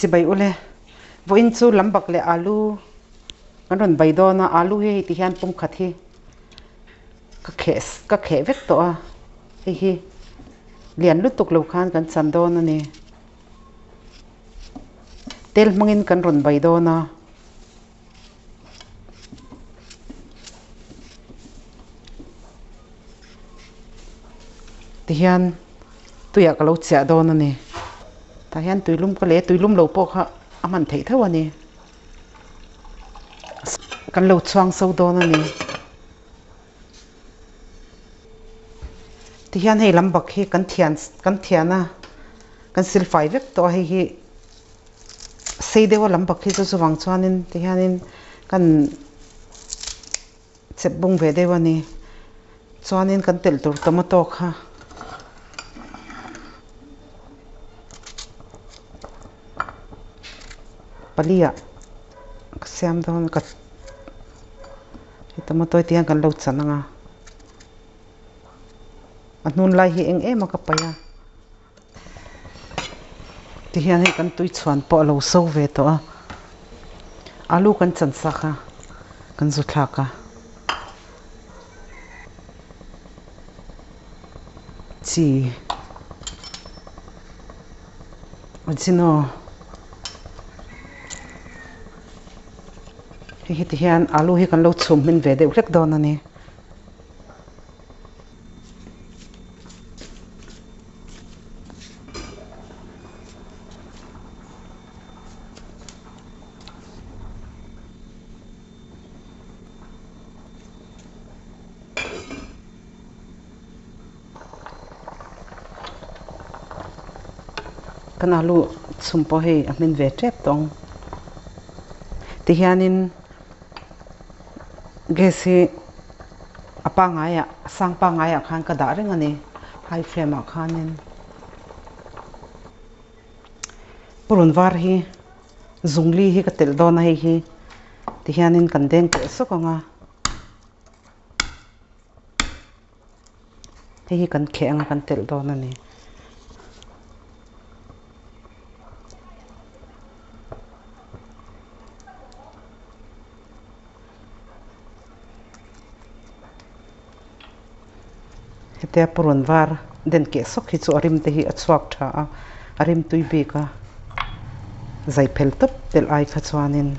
Chibai ule, vawiin chu lambak leh alu kan rawn bai dawn a, alu hi hei ti hian pumkhat hi ka kheh ka kheh vek tawh a, hei hi lian lutuk lo khan kan chan dawn a ni. Tel hmangin kan rawn bai dawn a. Tihian tuiah ka lo chiah dawn a ni. Tah hian tuilum ka lei a, tuilum lo pawh kha a hman theih tho a ni. Kan lo chhuang so dawn a ni. Tihian hei lam bak hi kan thian kan thian a, kan silfai vek tawh a hei hi. Sei deuha lam bak hi chu chuvang chuanin tihianin kan chep bung ve deuh a ni. Chuanin kan telh tur tomato kha pali ah ka siam dawn ka hei tomato hi tihian kan lo chan ang a, a hnun lai hi eng em a ka paih a. Tihian hei kan tui chhuan pawh a lo so ve tawh a, alu kan chan sak a, kan zu thlak a. Chi Ajino hei hi tihian alu hi kan lo chhum hmin ve deuh hlek dawn a ni. Kan alu chhum pawh hei a hmin ve tep tawh ang tihianin gas hi a pangaiah a sang pangaiah khan ka dah reng a ni high flame ah khanin purun var hi zungli hi ka telh dawn a hei hi tihianin kan deng teh sawk ang a hei hi kan kheh ang a kan telh dawn a ni. Hetia purun var den keh sawk hi chu a rim te hi a chhuak tha a, a rim tui bik a, zai phel tawp telh ai kha chuanin.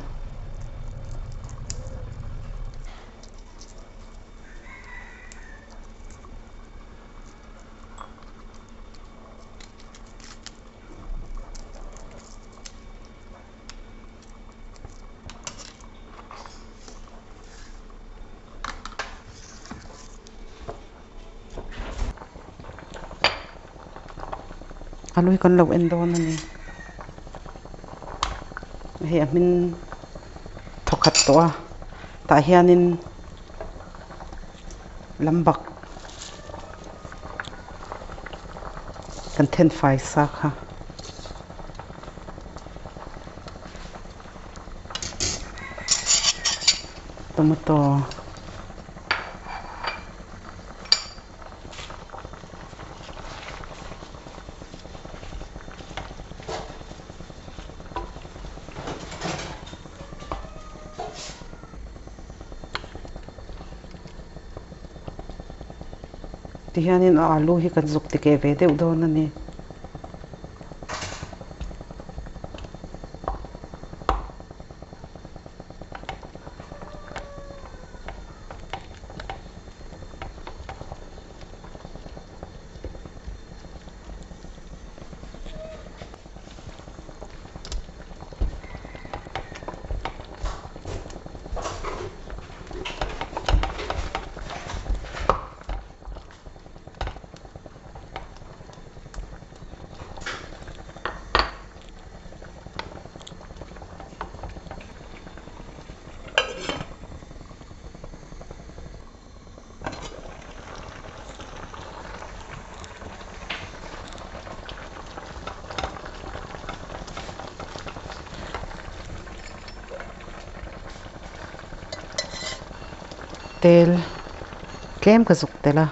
Alu hi kan lo en dawn a ni hei a hmin thawkhat tawh a tah hianin lambak kan thenfai sa kha. Tomato tihianin a alu hi kan zuk tikeh ve deuh dawn a ni. Tel tlem ka zuk tel a.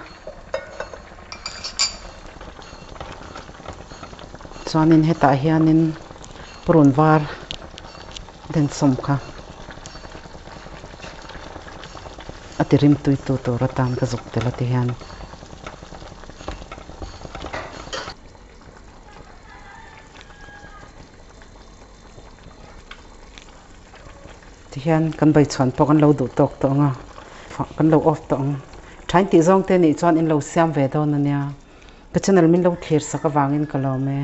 Chuanin hetah hianin. Purun var densawm kha a ti rim tui tu tur atan ka zuk tel a ti hian. Tihian kan baichhuan pawh kan lo duh tawk tawh ang a, kan lo off tawh ang. Thain tih zawng te nih chuan in lo siam ve dawn a nia. Ka channel min lo thlir sak avangin ka lawm e.